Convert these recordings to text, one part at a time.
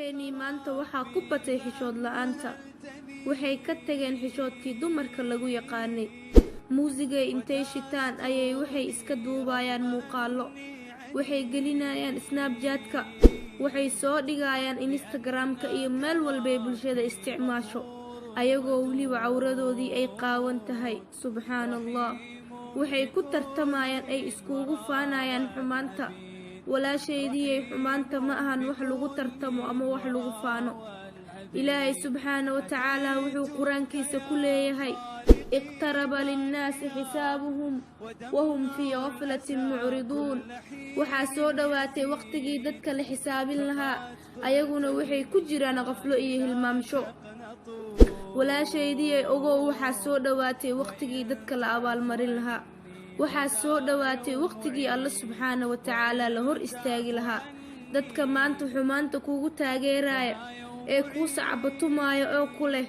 Dumarkeennii maanta waxaa ku batay xishood la'aanta. Waxay ka tageen xishoodkii dumarka lagu yaqaanay. Muusigay intay shitaan ayay waxay iska duubayaan muuqaallo. Waxay gelinayaan Snapchatka, waxay soo dhigayaan Instagramka iyo meel walbay bulshada isticmaasho, ayagoo weliba cawradoodii ay qaawan tahay. Subxaana Allah, waxay ku tartamayaan ay iskugu faanayaan xumaanta. Walaashaydiyay, xumaanta ma ahan wax lagu tartamo ama wax lagu faano. Ilaahay subxaana wa tacaala wuxuu Qur-aankiisa ku leeyahay: "اقترب للناس حسابهم وهم في غفلة معرضون." Waxaa soo dhowaatay wakhtigii dadka la xisaabin lahaa, ayaguna waxay ku jiraan qaflo iyo hilmaamsho. Walaashaydiyay, ogow, waxaa soo dhowaatay wakhtigii dadka la abaalmarin lahaa. Waxaa soo dhowaatay wakhtigii Alla subxaana wa tacaala la hor istaagi lahaa. Dadka maanta xumaanta kugu taageeraya ee kuu sacbatumaaya oo ku leh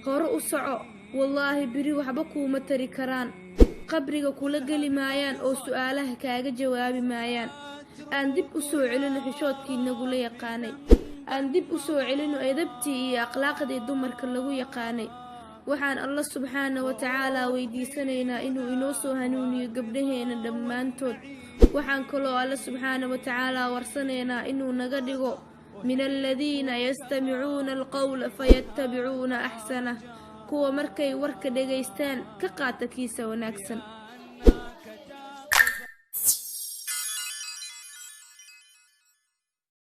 "Hore u soco," wallaahi biri waxba kuuma tari karaan. Qabriga kula geli maayaan oo su-aalaha kaaga jawaabi maayaan. Aan dib u soo celino xishoodkii nagula yaqaanay. Aan dib u soo celino edabtii iyo akhlaaqdii dumarka lagu yaqaanay. Waxaan Alla subxaana wa tacaala weydiisanaynaa inuu inoo soo hanuuniyo gabdhaheena dhammaantood. Waxaan kaloo Alla subxaana wa tacaala warsanaynaa inuu naga dhigo من الذين يستمعون القول فيتبعون أحسنه, kuwa markay warka dhegaystaan ka qaata kiisa wanaagsan.